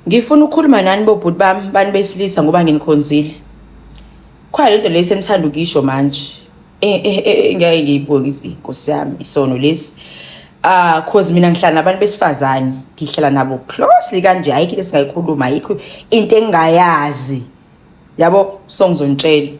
Ngifuna ukukhuluma nani bobhuti bami, bantu besilisa, ngoba nginikhonzile. Khona lento le senithanda ukuyisho manje. Engeke ngiyibonge inkosi yami, isono lesi. Ah, cause mina ngihlala nabantu besifazane, ngihlala nabo closely kanje, ayikho into esingayikhuluma, ayikho into engingayazi. Yabo, so ngizonitshela.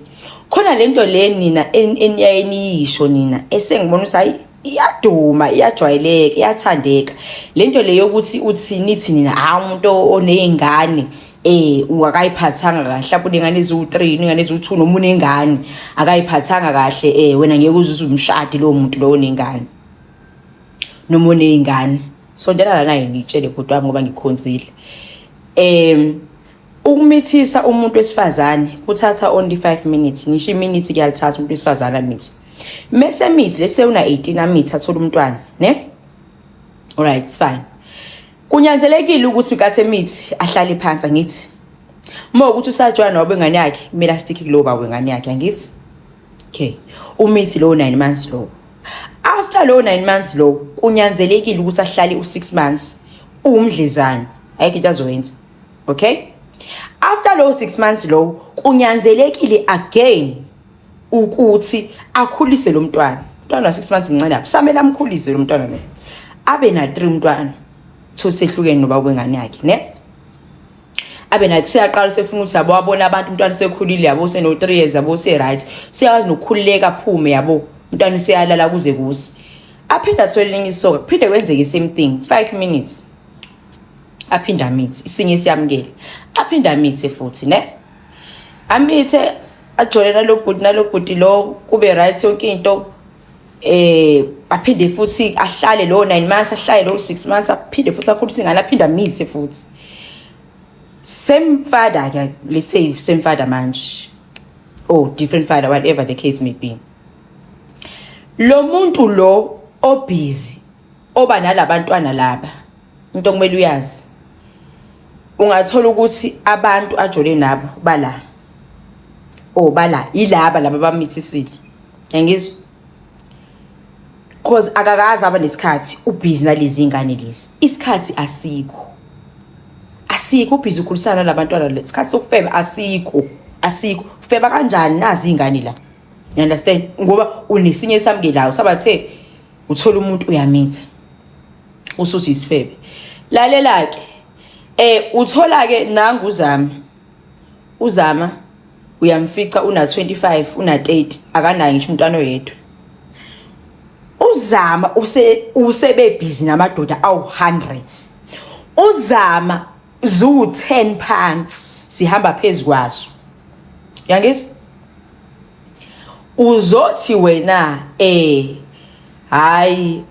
Khona lento le nina eniyaye niyisho nina esengibona ukuthi hayi, iyaduma, iyajwayeleka, iyathandeka. Lento le yokuthi uthi nithi nina, ha, umuntu oney'ngane akayiphathanga kahle, mhlawumbe unengane eziwu-3, unengane eziwu-2, noma unengane akayiphathanga kahle, wena ngeke uze umshade lowo muntu lowo onengane noma oney'ngane. Sondela lana-ke ngiyitshele, bhuti wami, ngoba ngikhonzile. Ukumithisa umuntu wesifazane kuthatha only 5 minutes, ngisho iminute kuyalithatha umuntu wesifazane amithi. Mese mithi lese una 18, amithi, athola umntwana, ne? Alright, it's fine. Kunyanzelekile ukuthi nkathi emithi ahlale phansi, angithi? Uma ukuthi usajola nobaba wengane yakhe, kumele a-stick kulowo baba wengane yakhe, angithi? Okay. Umithi lowo 9 months lowo. After lowo 9 months lowo, kunyanzelekile ukuthi ahlale u6 months. Uwumdlezane, ayikho into azoyenza. Okay? After lowo 6 months lowo, kunyanzelekile again ukuthi akhulise lo mntwana. Umntwana wa 6 months mncane apha. Samele amkhulise lo mntwana lo. Abe na 3 umntwana. Thu sehlukene nobaba wengane yakhe, ne? Abe nathi siyaqala sefuna ukuthi, yabo, wabona abantu, umntwana sekhulile, yabo, seno 3 years, yabo, se right. Siyakwazi nokukhululeka, aphume, yabo. Umntwana useyalala kuze kusi. Aphinde athole elinye isoka, kuphinde kwenzeke i same thing, 5 minutes. Aphinde amithi, isinye siyamukele. Aphinde amithe futhi, ne? Amithe, ajole nalo bhuti, nalo bhuti lo, kube right yonke into. Aphinde futhi ahlale lo 9 months, ahlale lo 6 months, aphinde futhi akhulise ingane, aphinde amithe futhi. Same father ke, let's say same father manje or different father, whatever the case may be. Lo muntu lo obusy oba nalabantwana laba, into okumele uyazi, ungathola ukuthi abantu ajole nabo bala oh bala ilaba laba bamithisile, yangizwa? Cause akakaze aba nesikhathi, ubusy nalezi ingane lezi, isikhathi asikho, asikho. Ubusy ukhulisana nalabantwana le, isikhathi sokufeba asikho, asikho. Ufeba kanjani nazi ingane la? You understand? Ngoba unesinye esamukelayo, sabathe uthola umuntu uyamitha, usuthi isifebe. Lalela ke, uthola ke nangu uzama, uzama uyamfica una 25, una 30, akanayo ngisho umntwana oyedwa. Uzama usebe busy namadoda awu hundreds. Uzama zu 10 phansi sihamba phezukwazo, yangizwa? Uzothi wena, hayi,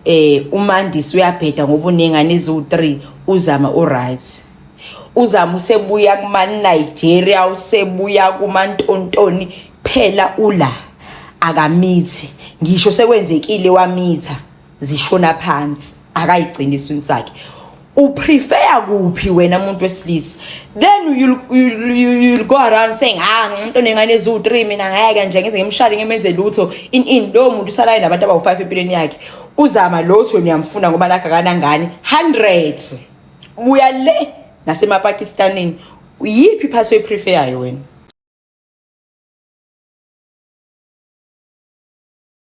uMandisi uyabheda ngoba unengane eziwu3, uzama uright. Uzama usebuya kuma Nigeria, usebuya kumantontoni phela, ula akamithi ngisho. Sekwenzekile wamitha, zishona phansi, akayigcini eswini sakhe. Uprefer kuphi wena muntu wesilisa? Then you'll go around saying, "Ah, umuntu onengane eziwu-3, mina ngeke nje ngize ngimshale, ngimenze lutho." In lowo muntu usalayo nabantu abawu-5 empilweni yakhe. Uzama lo uthi wena uyamfuna ngoba lakhe akanangane, hundreds, buya le nasemapakistanini. Yiphi iphathi oyipreferayo wena?